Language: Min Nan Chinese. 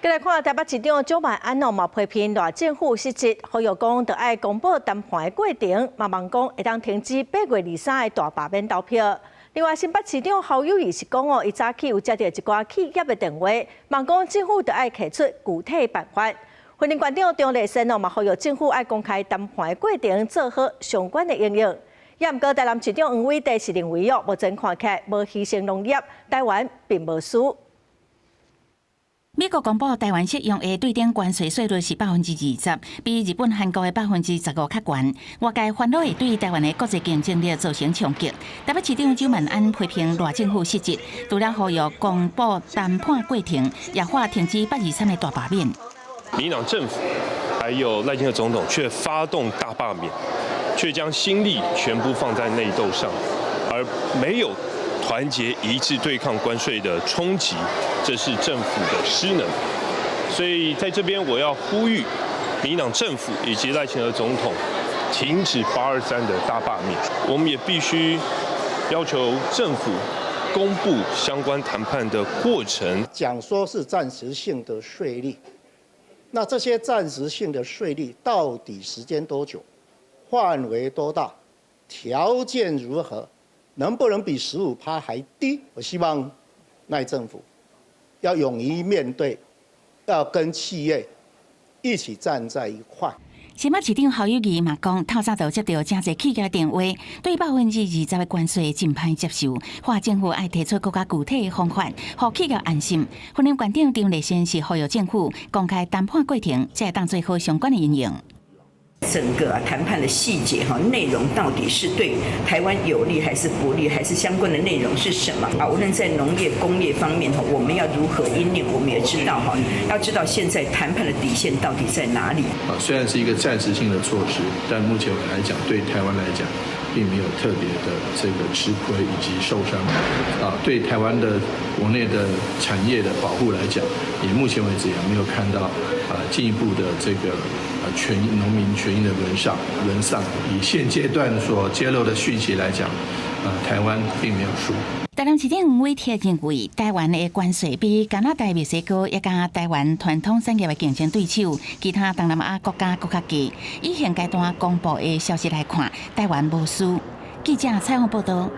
過來看台北市長蔣萬安哦，嘛批評賴政府失職，呼籲講著愛公布談判的過程，嘛望講會當停止8月23的大罷免投票。另外，新北市長侯友宜是講哦，伊早起有接著一寡企業的電話，望講政府著愛提出具體辦法。雲林縣長張麗善哦，嘛呼籲政府愛公開談判的過程，做好相關的應用。也毋過台南市長黃偉哲是認為哦，目前看起來無犧牲農業，台灣並無輸。美國公布台灣適用的對等關稅稅率是20%，比日本、韓國的15%較懸。外界煩惱會對台灣的國際競爭力造成衝擊。台北市長蔣萬安批評賴政府失職，除了呼籲公布談判過程，也喊停止8/23的大罷免。民進黨政府還有賴清德總統卻發動大罷免，卻將心力全部放在內鬥上，而沒有團結一致對抗關稅的衝擊，這是政府的失能。所以在這邊我要呼籲民進黨政府以及賴清德總統停止8/23的大罷免。我們也必須要求政府公布相關談判的過程。講說是暫時性的稅率，那這些暫時性的稅率到底時間多久？範圍多大？條件如何？能不能比15趴還低？我希望賴政府要勇於面對，要跟企業一起站在一塊。新北市長侯友宜嘛講，透早就接著誠濟企業電話，對20%的關稅真歹接受，喊政府愛提出閣較具體的方法，予企業安心。雲林縣長張麗善是呼籲政府公開談判過程，才會當做好相關的因應。整個談判的細節哈內容到底是對台灣有利還是不利，還是相關的內容是什麼啊？無論在農業、工業方面哈，我們要如何因應，我們也知道哈，要知道現在談判的底線到底在哪裡。啊，雖然是一個暫時性的措施，但目前來講，對台灣來講，並沒有特別的這個吃虧以及受傷。啊，對台灣的國內的產業的保護來講，也目前為止也沒有看到啊進一步的這個權農民權益的淪喪淪喪。以現階段所揭露的訊息來講，台灣並沒有輸。台南市長黃偉哲認為，台灣的關稅比加拿大、墨西哥以及台灣傳統產業的競爭對手，其他東南亞國家閣較低。以現階段公布的消息來看，台灣無輸。記者採訪報道。